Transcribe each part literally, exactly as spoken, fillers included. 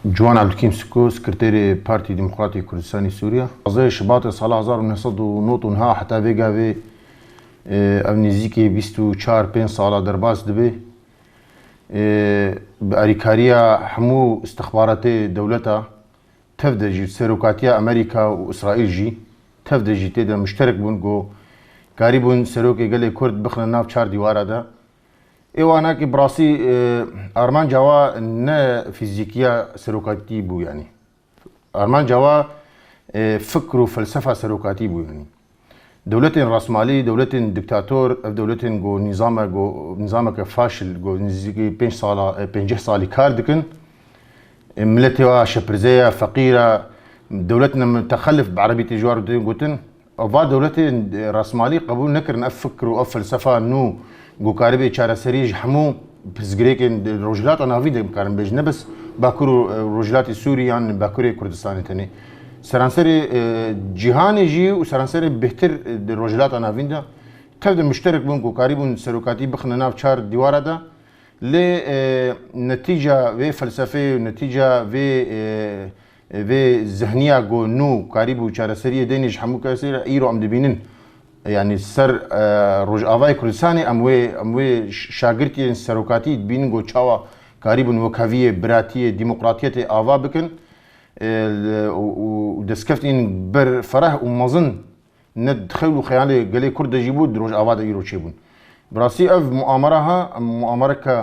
Ciwan Ebdulkîm Siko, Sekreterê Partî Demokratî Kurdistanê Sûriye. Sêzdeh Şibatê sala hezar û neh sed û nod û neh heta vê gavê, e, ev nêzîkî bîst û çar pênc sala derbas dibe. E, bi alîkariya hemû istixbaratê dewleta, tev de jî serokatiya Amerîka û Îsraîl jî, tev de jî tê de muşterek bûn ku karîbûn serokê gelê Kurd bixine nav çar dîwara de. Ê wanakî bi rastî, e, armanca wa ne fîzîkiya serokatî bû, yanî. Armanca wa, e, fikr û felsefa serokatî bû, yanî. Dewletên rasmalî, dewletên diktator, ev dewletên ku nîzama, ku nîzameke faşil, ku nêzîkî pênc sala, e, pêncî salî kar dikin. E, miletê wa şepirze ye, feqîr e, dewletine mutexelif bi erebî tê ji war tê gotin. Va dewletên, e, rasmalî qebûl nekirin ev fikr û ev felsefa nû ku karibê çareserî ji hemû pirsgirêkên di Rojhilata Navîn de, em karin bêjin, ne bes Bakur û, e, Rojhilatê Sûrî yan Bakurê Kurdistanê tenê. Seranserê, e, cîhanê jî û seranserê bêhtir, e, di Rojhilata Navîn de tev de muşterek bûn ku karîbûn serokatî bixine nav çar dîwara de. Lê, e, netîca vê felsefeyê û netîca vê, e, vê zihniya ku nû karîbû çareseriyê deynê ji hemû kesê re îro em dibînin. Yanî ser, e, Rojavayê Kurdistanê em wê, em wê ş-, şagirtiyên serokatî dibînin ku çawa karîbûn wekheviyê, biratiyê, demokratiyetê ava bikin. E, û, û destkeftên ber fereh û mezin ne di xewl û xeyalê gelê Kurd de jî bû, di Rojava de îro çêbûn. Bi rastî ev muamera ha, em muamereke,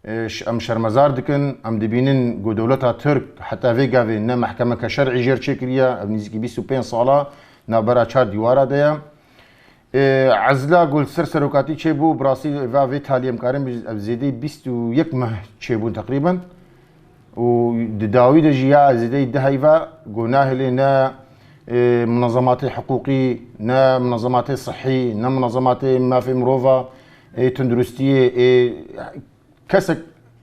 e, ş-, em şermezar dikin, em dibînin ku dewleta Tirk heta vê gavê ne mehkemeke şer'î jêr çêkiriye, ev nêzîkî bîst û pênc sala navbera çar dîwara de ye. E, ezla ku li ser serokatî çêbû, bi rastî va vê talî em karin bêjin, ev zêdeyî bîst û yek meh çêbûn teqrîben. Û di dawî de jî ya zêdeyî deh heyva ku nahêlê ne, e, munezematê hiqûqî, ne munezematê sihî, ne munezematê mafê mirova, ê tunduristiyê, ê kesek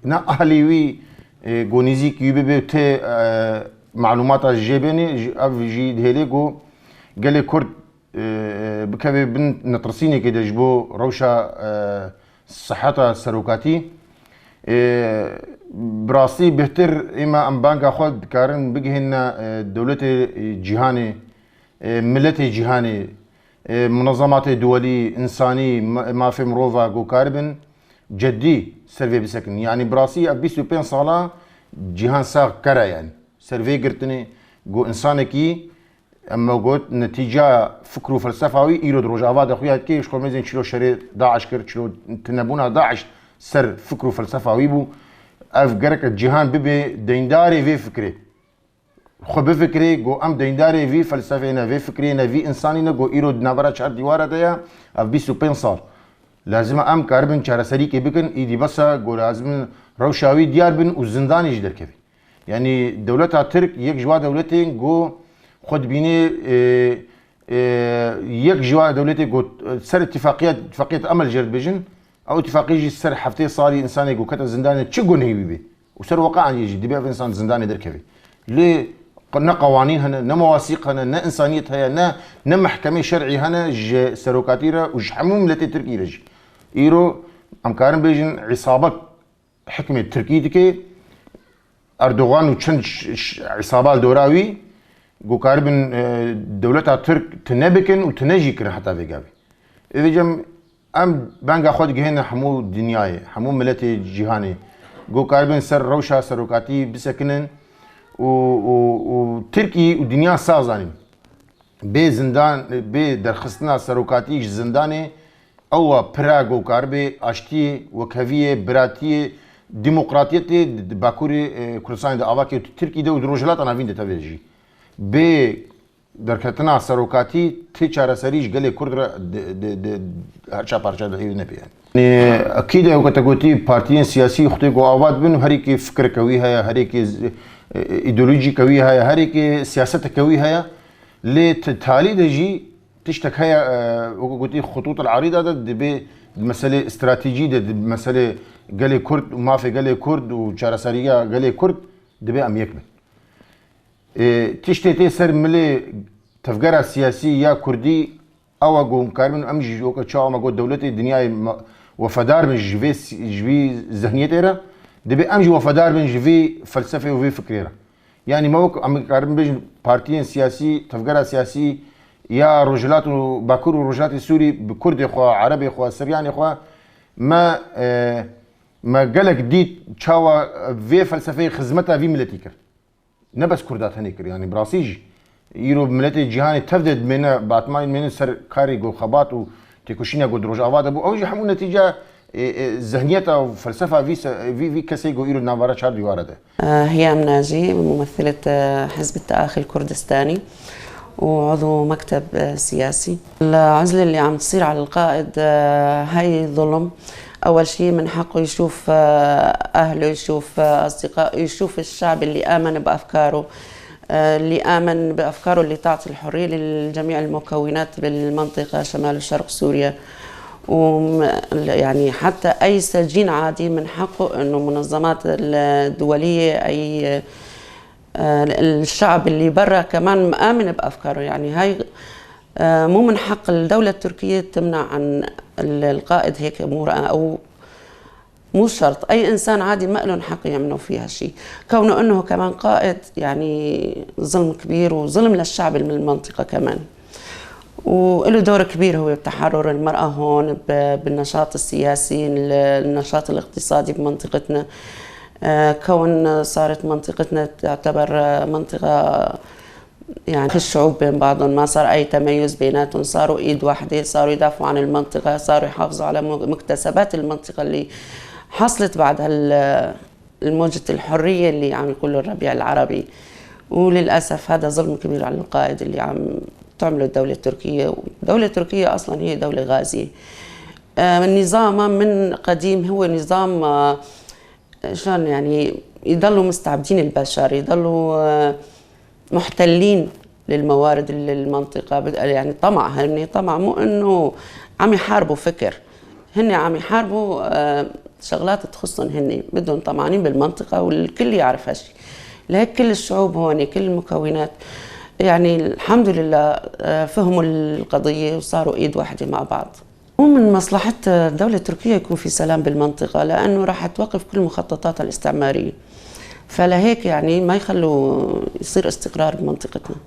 ne ahlî wî, e, ku nêzîk wî bibe tê, e, malûmata jê bênê, ji-, ev jî dihêlê ku gelê Kurd e, e, bikeve bin netirsînekê de ji bo rewşa, e, siheta serokatî. E, bi rastî bêhtir ême em banga xwe dikarin bigihîne, e, dewletê, e, cîhanê, e, miletê cîhanê, e, munezematê duwelî, însanî, ma-, mafê mirova ku karibin ceddî ser vê bisekin. Yanî bi rastî ev bîst û pênc sala cîhan sax kere, yanî ser vê girtinê ku însanekî Em me got, netîca fikr û felsefa wî îro di Rojava de xuya dike, ji xwe mêzên çilo şerê DAIŞ kir, çilo tunebûna DAIŞ ser fikr û felsefa wî bû. Ev gereke cîhan bibe deyndarê vê fikrê. Xwe bifikirê, go em deyndarê vî felsefê ne, vê fikrê ne, vî însanî ne, go îro di navbera çar dîwara de ye, ev bîst û pênc sal. Lazim e em karibin çareserîkê bikin, îdî bes e, go lazim in rewşa wî diyar bin û zindanê jî derkeve. Yanî dewleta Tirk yek ji wa dewletên ku xwe dibîne, e, e, yek ji wa dewletê ku ser îtîfaqiya, îtîfaqiyet Emel jê re dibêjin, ew îtîfaqî jî ser heftê salî însanê ku kete zindanê çi gunehî wî bê û ser weqaen jî dibe ev însan zindanê derkeve. Lê ne qewanîn hene, ne mewasîq hene, ne însaniyet heye, ne, ne mehkemê şer'î hene ji serokatî re û ji hemû miletê Tirkî re jî. Îro em karin bêjin îsabek hikmê Tirkî dike, Erdogan û çend ş-, ş-, îsaba li dora wî ku karibin, e, dewleta Tirk tune bikin û tune jî kirin heta vê gavê. Ê vêcem em benga xwe digihêne hemû dinyayê, hemû miletê cîhanê ku karibin ser rewşa serokatî bisekinin û, û, û Tirkî û dinya sax zanîn. Bê zindan, bê derxistina serokatî ji zindanê, ew a pira ku karibe aştiyê, wekheviyê, biratiyê, demokratiyetê di, di Bakurê, e, Kurdistanê de ava kê, Tirkî de û di Rojhilata Navîn de tevê jî. Bê derketina serokatî tê çareserî ji gelê Kurd re di, di, di, herça parça de ew nepê yani. Yanî, ekîd e, weke te gotî, partiyên siyasî xwedê ku ava dibin û herêkê fikreke wî heye, herêkê z-, e, e, îdeolojîke wî heye, herêkê siyaseteke wî heye. Lê ti talî de jî tiştek heye, e, weke gotî, xutût el arîda de dibê di meselê stratejî de, di meselê gelê Kurd û mafê gelê Kurd û çareseriya gelê Kurd dibê em yek bin. E, tiştê tê ser milê tevgera siyasî ya Kurdî ew e ku em karibin, em jî weke çawa me got dewletê dinyayê me-, wefadar bin ji vê si-, ji vî zihniyetê re, Dibê em jî wefadar bin ji vê felsefê û vê fikrê re. Yanî me wek em karin bêjin partiyên siyasî, tevgera siyasî ya Rojhilat û Bakur û Rojhilatê Sûrî bi Kurdê xwe, Erebê xwe, Siryanê xwe me, e, me gelek dît çawa vê felsefeyê xizmeta vî miletî kir. Ne bes Kurda tenê kir, yanî bi rastî jî îro miletê cîhanê tev de dimêne, bi etimayî dimêne ser karê ku xebat û têkoşîna ku di Rojava de bû. Ew jî hemû netîca, e, e, zihniyeta û felsefa vî se-, vî, vî kesê ku îro di navbera çar dîwara de. آه، هيام ناجي، ممثلة، آه، حزب التآخي الكردستاني، وعضو مكتب، آه، سياسي. العزلة اللي عم تصير على القائد، آه، هاي ظلم. أول شي من حقه يشوف، آه، أهله، يشوف، آه، أصدقائه، يشوف الشعب اللي آمن بأفكاره، آه، اللي آمن بأفكاره اللي تعطي الحرية لجميع المكونات بالمنطقة شمال وشرق سوريا. وم-، يعني حتى أي سجين عادي من حقه إنه منظمات الدولية، أي، آه، الشعب اللي برا كمان مآمن بأفكاره. يعني هاي، آه، مو من حق الدولة التركية تمنع عن ال-، القائد هيك أمور، أو مو شرط. أي إنسان عادي ما لهم حق يعملوا فيها شي. كونه إنه كمان قائد، يعني، ظلم كبير وظلم للشعب من المنطقة كمان. وله دور كبير هو بتحرر المرأة هون، ب-، بالنشاط السياسي، ال-، النشاط الاقتصادي بمنطقتنا. آه، كون صارت منطقتنا تعتبر، آه، منطقة، يعني، الشعوب بين بعضهم، ما صار أي تميز بيناتهم، صاروا إيد واحدة، صاروا يدافعوا عن المنطقة، صاروا يحافظوا على م-، مكتسبات المنطقة اللي حصلت بعد هال-، الموجة الحرية اللي عم يقولوا الربيع العربي. وللأسف هذا ظلم كبير على القائد اللي عم تعمله الدولة التركية. والدولة التركية أصلًا هي دولة غازية. آه، نظامها من قديم هو نظام، آه، شلون يعني، يضلوا مستعبدين البشر، يضلوا، آه، محتلين للموارد ال-، المنطقة. بد-، يعني طمع، هن طمع، مو إنه عم يحاربوا فكر، هن عم يحاربوا، آه، شغلات تخصهم هن، بدهم طمعانين بالمنطقة والكل يعرف هالشي. لهيك كل الشعوب هون، كل المكونات، يعني الحمد لله، آه، فهموا القضية وصاروا إيد واحدة مع بعض. مو من مصلحة الدولة التركية يكون في سلام بالمنطقة، لأنه راح توقف كل مخططاتها الاستعمارية. فلهيك يعني ما يخلوا يصير استقرار بمنطقتنا.